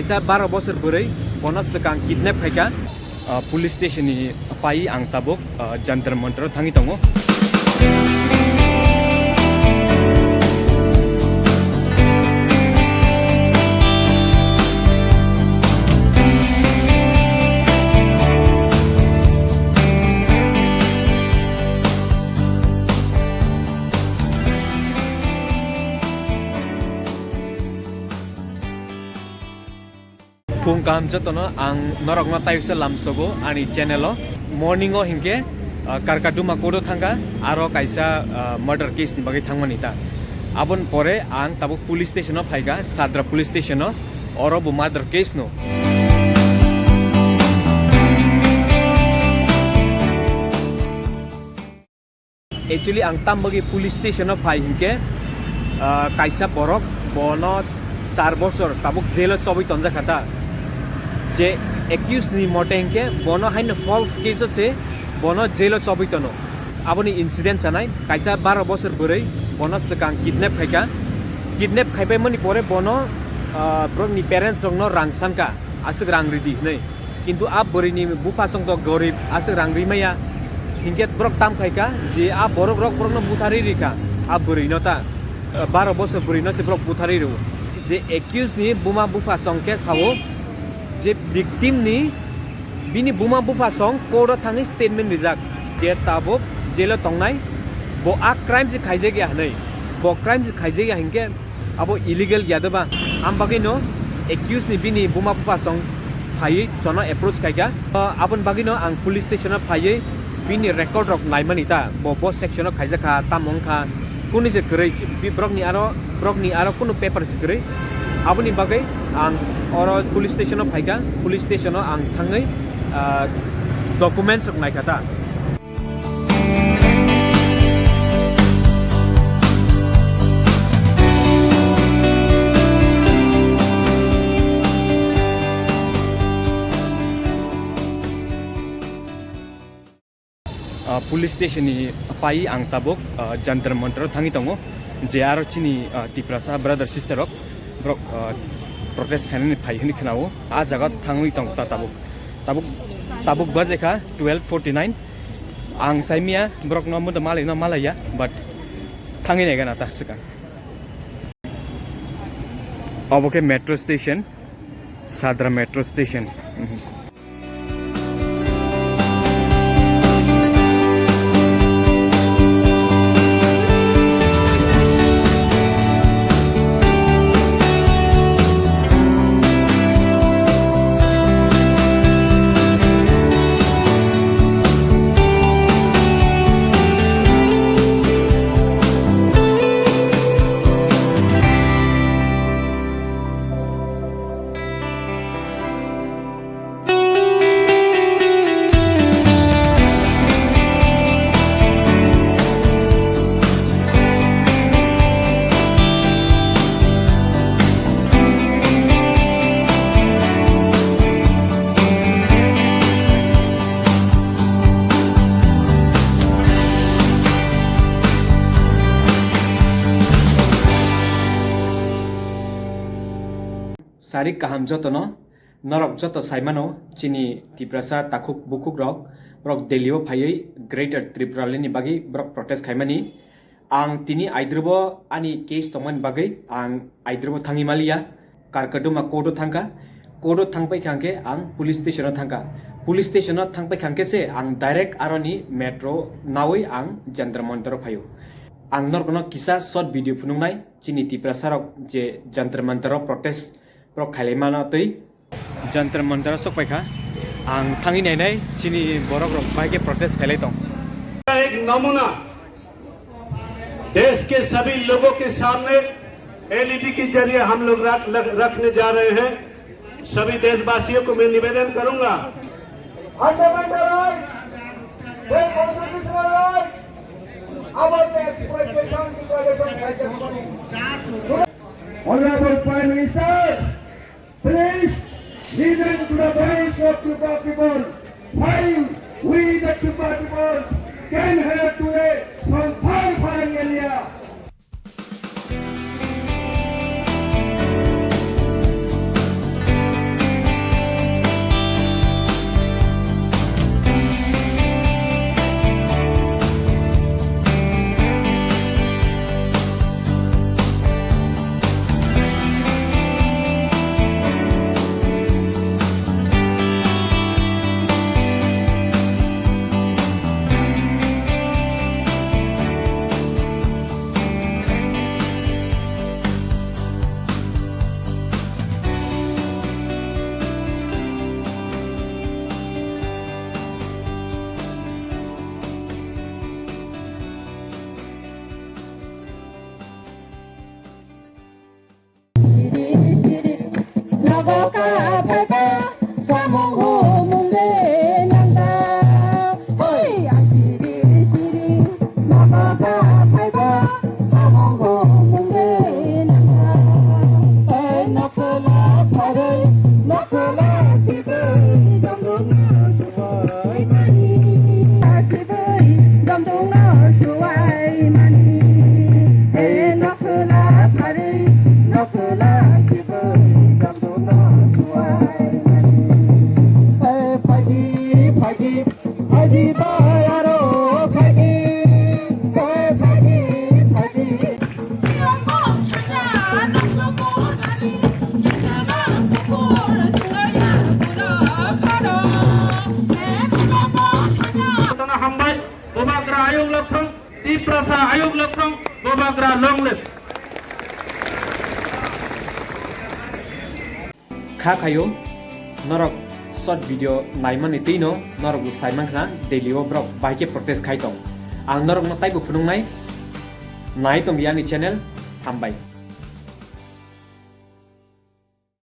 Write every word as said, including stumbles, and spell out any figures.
Kaisa baro bosor bwrwi bono swkang kidnap khaikha. Ah, police station ni pai ang tabuk, ah, Jantar Mantar o thangwi tongo. Phung kaham jotono ang norokno taiwisa lamsogo ani channel o. Morning o hinkhe, ah, Karkaduma court o thangkha, aro kaisa, ah, murder case ni bagwi thangmani ta. Aboni pore ang tabuk police station o phaikha, Sadra police station o, oro bo murder case no. Actually, ang tam bagwi police station o phai hinkhe, ah, kaisa borok bono char bosor tabuk jail o chobwi tonjakha ta. Je accused ni mote hinkhe bono haino false case o se bono jail o chobwi tono. Aboni incident sanai kaisa baro bosor bwrwi bono swkang kidnap khaikha. Kidnap khaipaimani pore bono, ah, borokni parents rokno rang sankha, aswk rang ridi hinwi. Kintu a bwrwini buphasong to gorib, aswk rang rimaya. Hinkhe borok tam khaikha je a borok rok borokno butharwi rikha, a bwrwino ta, baro bosor bwrwino se borok butharwi rwo. Je accused ni buma buphasong khe sao je victim ni bini buma buphasong court o thangwi statement rijak je tabuk jail o tongnai, bo a crime se khaijak ya hinwi. Bo crime se khaijak ya hinkhe abo illegal ya de ba? Am bagwi no accused ni bini buma buphasong phaiwi jono approach khaikha. O, aboni bagwi no ang police station o phaiwi bini record rok naimani ta, bo, bo section o khaijak kha, tamo wngkha, kunu je kwrwi, bi-, borok ni aro, borok ni aro kunu paper se kwrwi. Aboni bagwi ang oro police station o phaikha, police station o ang thangwi, ah, documents rok naikha ta. Ah, police station ni pai ang tabuk, ah, Jantar Mantar o thangwi tongo, je aro chini, ah, Tiprasa brother sister rok borok, ah, protest khainani phai hwnwi khwnao. A jaga thangwi tong ta tabuk. Tabuk, tabuk baje kha twelve forty nine. Ang saimia borok no muda malai no malaiya, but thangwi nai gana ta swkang. Obo khe metro station, Sadra metro station. Mhm. Sarik kaham jotono, norok joto saimano, chini Tiprasa takhuk bukhuk rok, borok Delhi o phaiwi Greater Tripura Land ni bagwi borok protest khaimani. Ang tini aidrobo ani case tongmani bagwi ang aidrobo thangwi maliya, Karkaduma court o thangkha, court o thangpai khangkhe ang police station o thangkha, police station o thangpai khangkhe se ang direct aroni metro nawi ang Jantar Mantar o phaio. Ang norokno kisa short video phunuknai. Chini Tiprasa rok je Jantar Mantar o protest borok khailai mano twi. Jantar Mantar o sok paikha. Ang thangwi nainai chini borok rok bai khe protest khailai tong. एक नमूना देश के सभी लोगों के सामने एलईडी के जरिए हम लोग रख, रख, रखने जा रहे हैं। सभी देशवासियों को मैं निवेदन करूंगा, Fundamental right, the constitutional right, our exploitation, degradation, Honorable Prime Minister, please listen to the voice of Tripura people. While we the Tripura people came here today from far, far area, Nogo ka phaiba samung humung de nangda. Hoi, ang siri siri nogo ka phaiba samung humung de nangda. Ei nokla pharwi nokla sibwi jongduna suwai mani. Sibwi jongduna suwai mani. Ei nokla pharwi nokla sibwi jongduna suwai mani. Ei phaidi phaidi phaidi bai aro phaidi. Ei phaidi phaidi. Hambai, Bubagra ayuk lokthong, Tiprasa ayuk lokthong, Bubagra long live. Kha khayo, norok short video naimani twi no norok bo sai mankha Delhi o borok bahai khe protest khai tong. Ang norok no taibo phunuknai, nai tong di ani channel, hambai.